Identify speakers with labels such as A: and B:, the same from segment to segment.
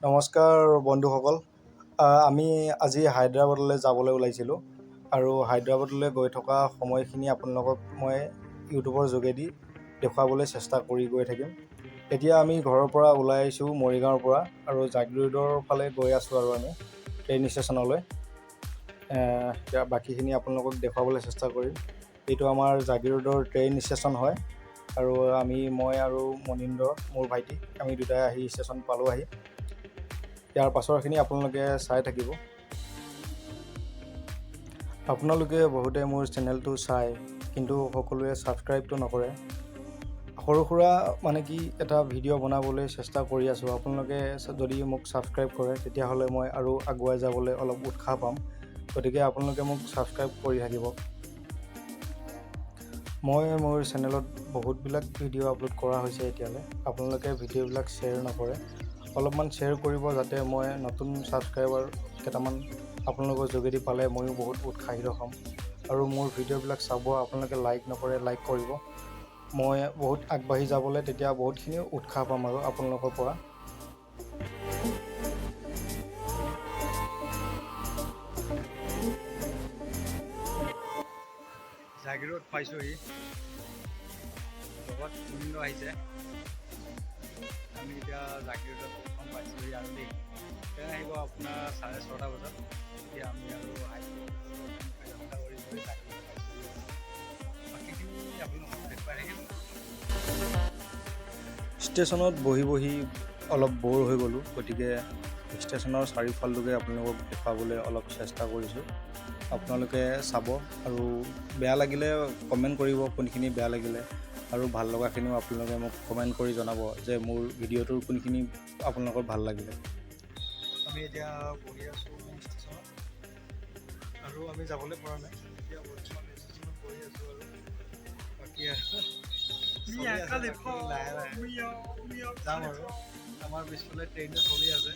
A: নমস্কাৰ বন্ধুসকল, আমি আজি হায়দৰাবাদলৈ যাবলৈ ওলাইছিলোঁ আৰু হায়দৰাবাদলৈ গৈ থকা সময়খিনি আপোনালোকক মই ইউটিউবৰ যোগেদি দেখুৱাবলৈ চেষ্টা কৰি গৈ থাকিম। এতিয়া আমি ঘৰৰ পৰা ওলাই আহিছোঁ মৰিগাঁৱৰ পৰা আৰু জাগীৰোডৰ ফালে গৈ আছোঁ আৰু আমি ট্ৰেইন ষ্টেচনলৈ। এতিয়া বাকীখিনি আপোনালোকক দেখুৱাবলৈ চেষ্টা কৰিম। এইটো আমাৰ জাগীৰোডৰ ট্ৰেইন ষ্টেচন হয় আৰু মই আৰু মনীন্দ্ৰ মোৰ ভাইটি আমি দুটাই আহি ষ্টেচন পালোঁ আহি। ইয়াৰ পাছৰখিনি আপোনালোকে চাই থাকিব। আপোনালোকে বহুতে মোৰ চেনেলটো চায় কিন্তু সকলোৱে ছাবস্ক্ৰাইবটো নকৰে। সৰু সুৰা মানে কি এটা ভিডিঅ' বনাবলৈ চেষ্টা কৰি আছোঁ। আপোনালোকে যদি মোক ছাবস্ক্ৰাইব কৰে তেতিয়াহ'লে মই আৰু আগুৱাই যাবলৈ অলপ উৎসাহ পাম। গতিকে আপোনালোকে মোক ছাবস্ক্ৰাইব কৰি থাকিব। মই মোৰ চেনেলত বহুতবিলাক ভিডিঅ' আপলোড কৰা হৈছে এতিয়ালৈ। আপোনালোকে ভিডিঅ'বিলাক শ্বেয়াৰ নকৰে, অলপমান শ্বেয়াৰ কৰিব যাতে মই নতুন ছাবস্ক্ৰাইবাৰ কেইটামান আপোনালোকৰ যোগেদি পালে ময়ো বহুত উৎসাহিত হ'ম। আৰু মোৰ ভিডিঅ'বিলাক চাব, আপোনালোকে লাইক নকৰে, লাইক কৰিব। মই বহুত আগবাঢ়ি যাবলৈ তেতিয়া বহুতখিনি উৎসাহ পাম আৰু আপোনালোকৰ পৰা।
B: জাগীৰোড পাইছোঁহি, লগত মুনিন্দ আহিছে। আমি এতিয়া জাগীৰোডত প্ৰথম পাইছোঁহি আৰু দেই। ট্ৰেইন আহিব আপোনাৰ 6:30 বজাত। এতিয়া আমি আৰু যাত্ৰা কৰি কৰি জাগীৰোড পাইছোঁহি। বাকীখিনি আপোনালোকক দেখুৱাই থাকিম।
A: ষ্টেচনত বহি বহি অলপ ব'ৰ হৈ গ'লোঁ, গতিকে ষ্টেচনৰ চাৰিওফালটোকে আপোনালোকক দেখুৱাবলৈ অলপ চেষ্টা কৰিছোঁ। আপোনালোকে চাব আৰু বেয়া লাগিলে কমেণ্ট কৰিব কোনখিনি বেয়া লাগিলে, আৰু ভাল লগাখিনিও আপোনালোকে মোক কমেণ্ট কৰি জনাব যে মোৰ ভিডিঅ'টোৰ কোনখিনি আপোনালোকৰ ভাল লাগিলে।
B: আমি এতিয়া বহি আছোঁ ষ্টেচনত আৰু আমি যাবলৈ পৰা নাই। এতিয়া বৰ্তমান ষ্টেচনত বহি আছোঁ আৰু বাকী আৰু চলি আছে, বাকী লাহে লাহে যাম আৰু। আমাৰ পিছফালে ট্ৰেইনো চলি আছে।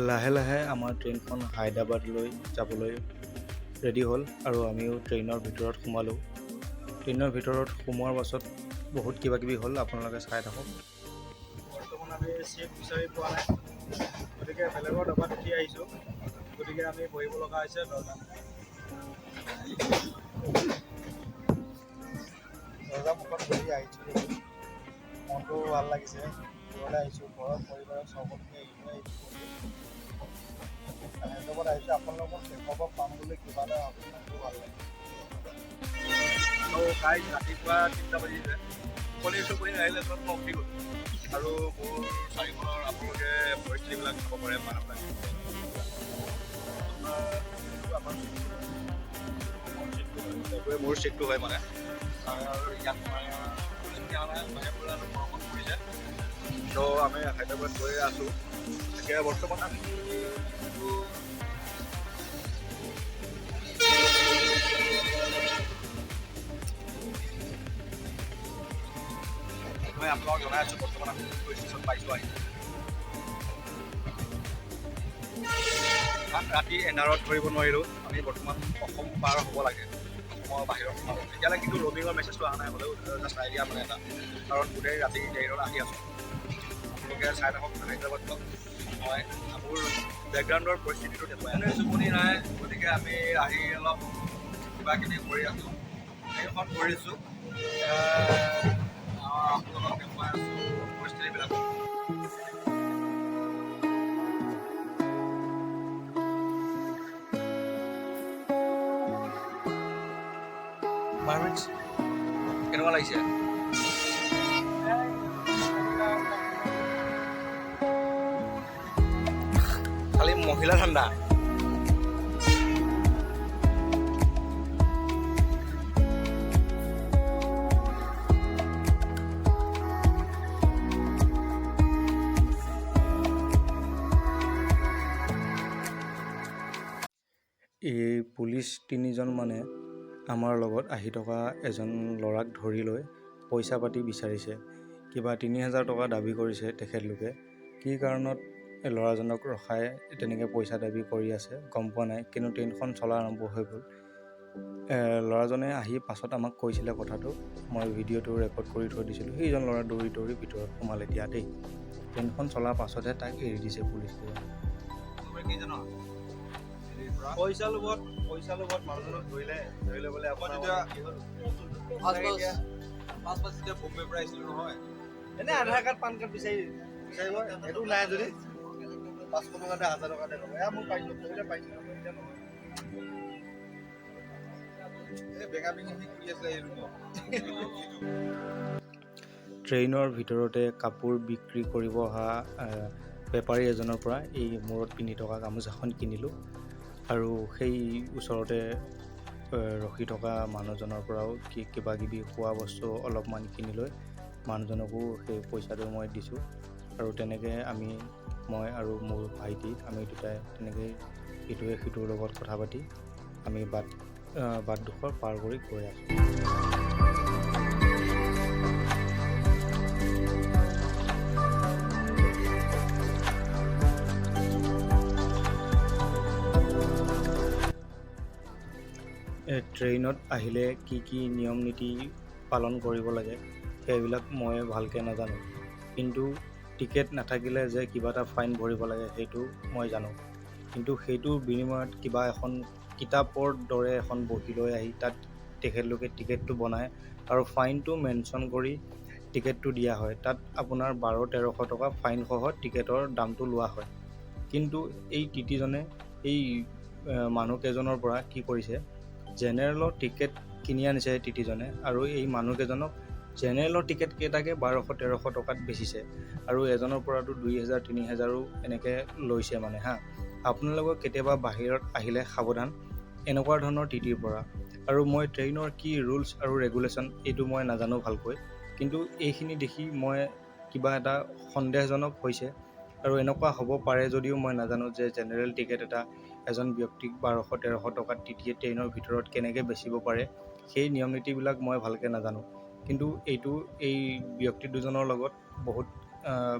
A: লাহে লাহে আমাৰ ট্ৰেইনখন হায়দৰাবাদলৈ যাবলৈ ৰেডি হ'ল আৰু আমিও ট্ৰেইনৰ ভিতৰত সোমালোঁ। ট্ৰেইনৰ ভিতৰত সোমোৱাৰ পাছত বহুত কিবা কিবি হ'ল, আপোনালোকে চাই থাকক।
B: বৰ্তমান আমি চিট বিচাৰি পোৱা নাই, গতিকে বেলেগৰ ডবাত উঠি আহিছোঁ। গতিকে আমি বহিব লগা হৈছে দৰ্জা দৰ্জা মুখত বহি আহিছোঁ। মনটো ভাল লাগিছে, ঘৰলৈ আহিছোঁ, ঘৰৰ পৰিবাৰক সকলোকে এৰি থৈ আহিছোঁ। হায়দৰাবাদ আহিছোঁ, আপোনালোকক দেখুৱাব পাম বুলি কিবা এটা ভাবি মনটো ভাল লাগিছে।
C: গাইজ, ৰাতিপুৱা 3টা বাজিছে। টোপনি চোপনি আহিলে চব মই উঠি গ'লোঁ আৰু মোৰ চাৰিওফালৰ আপোনালোকে পৰিস্থিতিবিলাক চাব পাৰে। মানুহবিলাক আপোনাৰ আমাৰ মোৰ চিটটো হয় মানে আৰু ইয়াত মানে পৰিস্থিতি অহা নাই, বাহিৰৰ পৰা অলপ বৰষুণ পৰিছে। ত' আমি হায়দৰাবাদ গৈ আছোঁ। এতিয়া বৰ্তমান আমি মই আপোনালোকক জনাই আছোঁ, বৰ্তমান আমি কোনটো ষ্টেচন পাইছোঁ আহি। ৰাতি এন্ধাৰত ধৰিব নোৱাৰিলোঁ। আমি বৰ্তমান অসম পাৰ হ'ব লাগে, অসমৰ বাহিৰত সোমাব। এতিয়ালৈ কিন্তু ৰ'মিঙৰ মেছেজটো অহা নাই, হ'লেও জাষ্ট আইডিয়া মানে এটা, কাৰণ গোটেই ৰাতি ট্ৰেইনত আহি আছোঁ। আপোনালোকে চাই থাকক হায়দৰাবাদখন। মই মোৰ বেকগ্ৰাউণ্ডৰ পৰিস্থিতিটো দেখুৱাই আছোঁ। টোপনি নাই, গতিকে আমি আহি অলপ কিবা কিবি কৰি আছোঁ, ট্ৰেইনখন কৰিছোঁ, আপোনালোকক দেখুৱাই আছোঁ পৰিস্থিতিবিলাক। কেনেকুৱা লাগিছে? খালি মহিলা ঠাণ্ডা।
A: এই পুলিচ তিনিজন মানে আমাৰ লগত আহি থকা এজন ল'ৰাক ধৰি লৈ পইচা পাতি বিচাৰিছে। কিবা 3000 টকা দাবী কৰিছে তেখেতলোকে। কি কাৰণত ল'ৰাজনক ৰখাই তেনেকৈ পইচা দাবী কৰি আছে গম পোৱা নাই, কিন্তু ট্ৰেইনখন চলা আৰম্ভ হৈ গ'ল। ল'ৰাজনে আহি পাছত আমাক কৈছিলে কথাটো, মই ভিডিঅ'টো ৰেকৰ্ড কৰি থৈ দিছিলোঁ। সেইজন ল'ৰা দৌৰি দৌৰি ভিতৰত সোমালে এতিয়া দেই। ট্ৰেইনখন চলাৰ পাছতহে তাক এৰি দিছে পুলিচে।
B: পইচা লোভত মানুহজনক ধৰিলে, ধৰি লৈ বোলে আপোনাৰ কি হ'ল?
C: ফাৰ্ষ্ট যেতিয়া বম্বেৰ পৰা আহিছিলো নহয়,
B: এনে আধাৰ কাৰ্ড, পান কাৰ্ড বিচাৰি বিচাৰিব, সেইটো নাই যদি 500 টকা দে, 1000 টকা দে ক'ব। এয়া মই পাইছিলোঁ, সৰুতে পাইছিলোঁ, এতিয়া নহয়।
C: এই বেঙা বেঙি সি কৰি আছিলে এই ৰুমত।
A: ট্ৰেইনৰ ভিতৰতে কাপোৰ বিক্ৰী কৰিব অহা বেপাৰী এজনৰ পৰা এই মূৰত পিন্ধি থকা গামোচাখন কিনিলোঁ আৰু সেই ওচৰতে ৰখি থকা মানুহজনৰ পৰাও কি কিবা কিবি খোৱা বস্তু অলপমান কিনি লৈ মানুহজনকো সেই পইচাটো মই দিছোঁ। আৰু তেনেকৈ আমি, মই আৰু মোৰ ভাইটি, আমি দুটাই তেনেকেই ইটোৱে সিটোৰ লগত কথা পাতি আমি বাটডোখৰ পাৰ কৰি গৈ আছোঁ। ট্ৰেইনত আহিলে কি কি নিয়ম নীতি পালন কৰিব লাগে সেইবিলাক মই ভালকৈ নাজানো, কিন্তু টিকেট নাথাকিলে যে কিবা এটা ফাইন ভৰিব লাগে সেইটো মই জানো। কিন্তু সেইটোৰ বিনিময়ত কিবা এখন কিতাপৰ দৰে এখন বহী লৈ আহি তাত তেখেতলোকে টিকেটটো বনায় আৰু ফাইনটো মেনশ্যন কৰি টিকেটটো দিয়া হয়। তাত আপোনাৰ 1200-1300 টকা ফাইনসহ টিকেটৰ দামটো লোৱা হয়। কিন্তু এই টিটিজনে এই মানুহকেইজনৰ পৰা কি কৰিছে, জেনেৰেলৰ টিকেট কিনি আনিছে টিটিজনে আৰু এই মানুহকেইজনক জেনেৰেলৰ টিকেট কেইটাকে 1200-1300 টকাত বেচিছে আৰু এজনৰ পৰাতো 2000 3000ও এনেকৈ লৈছে মানে হা। আপোনালোকক কেতিয়াবা বাহিৰত আহিলে সাৱধান এনেকুৱা ধৰণৰ টিটিৰ পৰা। আৰু মই ট্ৰেইনৰ কি ৰুলছ আৰু ৰেগুলেশ্যন এইটো মই নাজানো ভালকৈ, কিন্তু এইখিনি দেখি মই কিবা এটা সন্দেহজনক হৈছে আৰু এনেকুৱা হ'ব পাৰে যদিও মই নাজানো যে জেনেৰেল টিকেট এটা এজন ব্যক্তিক 1200-1300 টকাত টিটিয়ে ট্ৰেইনৰ ভিতৰত কেনেকৈ বেচিব পাৰে, সেই নিয়ম নীতিবিলাক মই ভালকৈ নাজানো। কিন্তু এইটো এই ব্যক্তি দুজনৰ লগত বহুত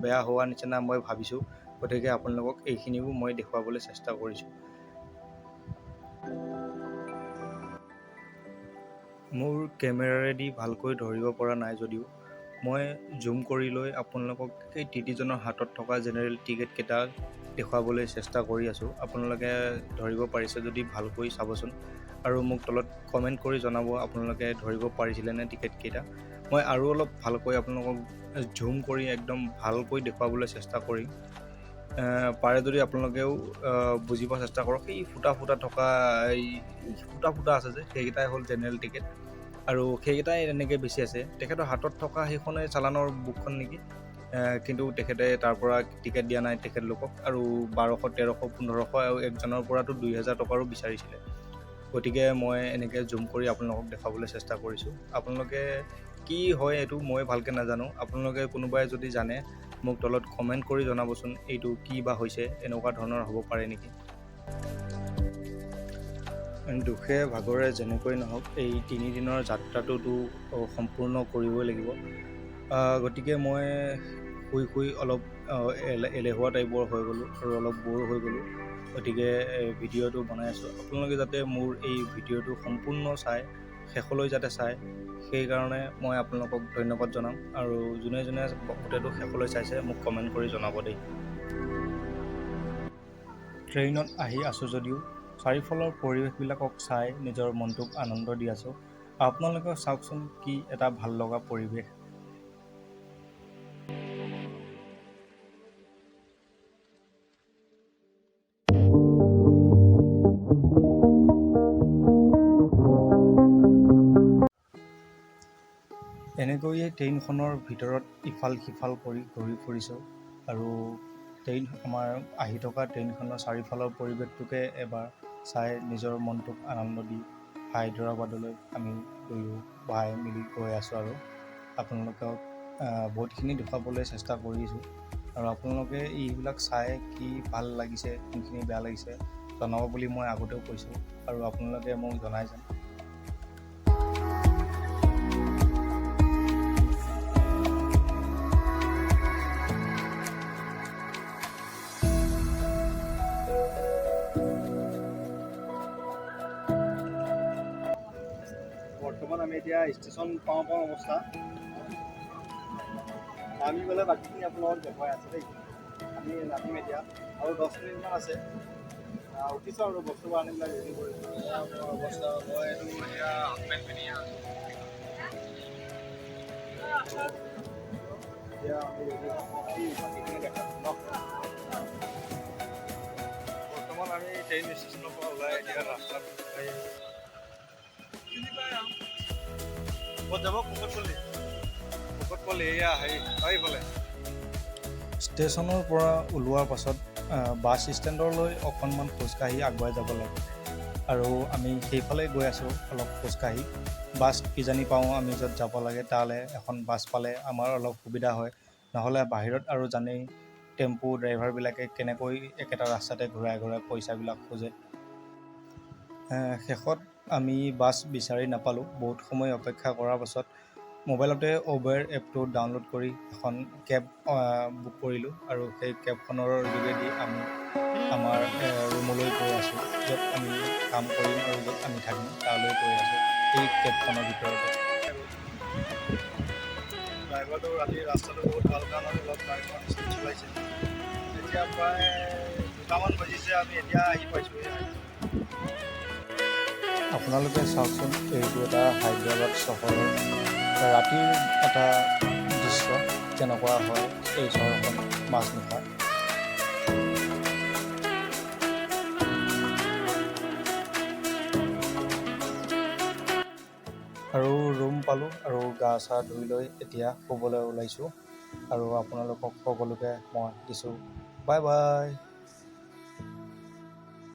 A: বেয়া হোৱা নিচিনা মই ভাবিছোঁ, গতিকে আপোনালোকক এইখিনিও মই দেখুৱাবলৈ চেষ্টা কৰিছোঁ। মোৰ কেমেৰাৰেদি ভালকৈ ধৰিব পৰা নাই যদিও মই জুম কৰি লৈ আপোনালোকক সেই টিটিজনৰ হাতত থকা জেনেৰেল টিকেটকেইটা দেখুৱাবলৈ চেষ্টা কৰি আছোঁ। আপোনালোকে ধৰিব পাৰিছে যদি ভালকৈ চাবচোন আৰু মোক তলত কমেণ্ট কৰি জনাব আপোনালোকে ধৰিব পাৰিছিলেনে টিকেটকেইটা। মই আৰু অলপ ভালকৈ আপোনালোকক জুম কৰি একদম ভালকৈ দেখুৱাবলৈ চেষ্টা কৰিম। পাৰে যদি আপোনালোকেও বুজিব চেষ্টা কৰক। এই ফুটা ফুটা থকা, এই ফুটা ফুটা আছে যে, সেইকেইটাই হ'ল জেনেৰেল টিকেট আৰু সেইকেইটাই তেনেকৈ বেছি আছে। তেখেতৰ হাতত থকা সেইখনেই চালানৰ বুকখন নেকি, কিন্তু তেখেতে তাৰ পৰা টিকেট দিয়া নাই তেখেতলোকক আৰু 1200 1300 1500 আৰু একজনৰ পৰাতো 2000 টকাৰো বিচাৰিছিলে। গতিকে মই এনেকৈ জুম কৰি আপোনালোকক দেখুৱাবলৈ চেষ্টা কৰিছোঁ। আপোনালোকে কি হয় এইটো মই ভালকৈ নাজানো, আপোনালোকে কোনোবাই যদি জানে মোক তলত কমেণ্ট কৰি জনাবচোন এইটো কি বা হৈছে, এনেকুৱা ধৰণৰ হ'ব পাৰে নেকি। দুখে ভাগৰে যেনেকৈ নহওক এই তিনিদিনৰ যাত্ৰাটোতো সম্পূৰ্ণ কৰিবই লাগিব। গতিকে মই শুই শুই অলপ এলেহুৱা টাইপৰ হৈ গ'লোঁ আৰু অলপ ব'ৰ হৈ গ'লোঁ, গতিকে ভিডিঅ'টো বনাই আছোঁ। আপোনালোকে যাতে মোৰ এই ভিডিঅ'টো সম্পূৰ্ণ চায়, শেষলৈ যাতে চায়, সেইকাৰণে মই আপোনালোকক ধন্যবাদ জনাম। আৰু যোনে যোনে গোটেইটো শেষলৈ চাইছে মোক কমেণ্ট কৰি জনাব দেই। ট্ৰেইনত আহি আছোঁ যদিও চাৰিওফালৰ পৰিৱেশবিলাকক চাই নিজৰ মনটোক আনন্দ দি আছোঁ। আপোনালোকেও চাওকচোন কি এটা ভাল লগা পৰিৱেশ। এনেকৈয়ে ট্ৰেইনখনৰ ভিতৰত ইফাল সিফাল কৰি ঘূৰি ফুৰিছোঁ আৰু ট্ৰেইন আমাৰ আহি থকা ট্ৰেইনখনৰ চাৰিওফালৰ পৰিৱেশটোকে এবাৰ চাই নিজৰ মনটোক আনন্দ দি হায়দৰাবাদলৈ আমি দুয়ো ভাই মিলি গৈ আছোঁ। আৰু আপোনালোকক বহুতখিনি দেখুৱাবলৈ চেষ্টা কৰিছোঁ আৰু আপোনালোকে এইবিলাক চাই কি ভাল লাগিছে, কোনখিনি বেয়া লাগিছে জনাব বুলি মই আগতেও কৈছোঁ আৰু আপোনালোকে মোক জনাই যেন।
B: ষ্টেচন পাওঁ পাওঁ অৱস্থা। নামি গ'লে বাকীখিনি আপোনালোকক দেখুৱাই আছে দেই। আমি নামিম এতিয়া, আৰু 10 মিনিটমান আছে। উঠিছোঁ আৰু বস্তু বাহানিবিলাক ৰেডি কৰিছোঁ।
C: এয়া মোৰ অৱস্থা। মই এইটো এতিয়া হাফ পেণ্ট পিন্ধি আছোঁ।
B: এতিয়া আমি ৰেডি হ'ম, বাকীখিনি দেখাম ন।
C: বৰ্তমান আমি ট্ৰেইন ষ্টেচনৰ পৰা ওলাই এতিয়া ৰাস্তাত খোজকাঢ়ি আছোঁ। ক'ত যাব? কুকটপল্লী, কুকটপল্লী। এয়া হেৰি এইফালে।
A: ষ্টেচনৰ পৰা ওলোৱাৰ পাছত বাছ ষ্টেণ্ডলৈ অকণমান খোজকাঢ়ি আগুৱাই যাব লাগে আৰু আমি সেইফালে গৈ আছোঁ অলপ খোজকাঢ়ি। বাছ কিজানি পাওঁ, আমি য'ত যাব লাগে তালৈ এখন বাছ পালে আমাৰ অলপ সুবিধা হয়। নহ'লে বাহিৰত আৰু জানেই, টেম্পু ড্ৰাইভাৰবিলাকে কেনেকৈ একেটা ৰাস্তাতে ঘূৰাই ঘূৰাই পইচাবিলাক খোজে। শেষত আমি বাছ বিচাৰি নাপালোঁ। বহুত সময় অপেক্ষা কৰাৰ পাছত মোবাইলতে উবেৰ এপটো ডাউনলোড কৰি এখন কেব বুক কৰিলোঁ আৰু সেই কেবখনৰ যোগেদি আমি আমাৰ ৰুমলৈ গৈ আছোঁ। য'ত আমি কাম কৰিম আৰু য'ত আমি থাকিম, তালৈ গৈ আছোঁ এই কেবখনৰ ভিতৰতে।
B: ড্ৰাইভাৰটো ৰাতি ৰাস্তাটো বহুত ভাল কাৰণে অলপ গাড়ীখন স্পীড চলাইছে। এতিয়া প্ৰায় 2টামান বাজিছে, আমি এতিয়া আহি পাইছোঁহি।
A: আপোনালোকে চাওকচোন, এইটো এটা হায়দৰাবাদ চহৰৰ ৰাতিৰ এটা দৃশ্য, কেনেকুৱা হয় এই চহৰখন মাজনিশা। আৰু ৰুম পালোঁ আৰু গা চা ধুই লৈ এতিয়া শুবলৈ ওলাইছোঁ আৰু আপোনালোকক সকলোকে মই দিছোঁ, বাই বাই।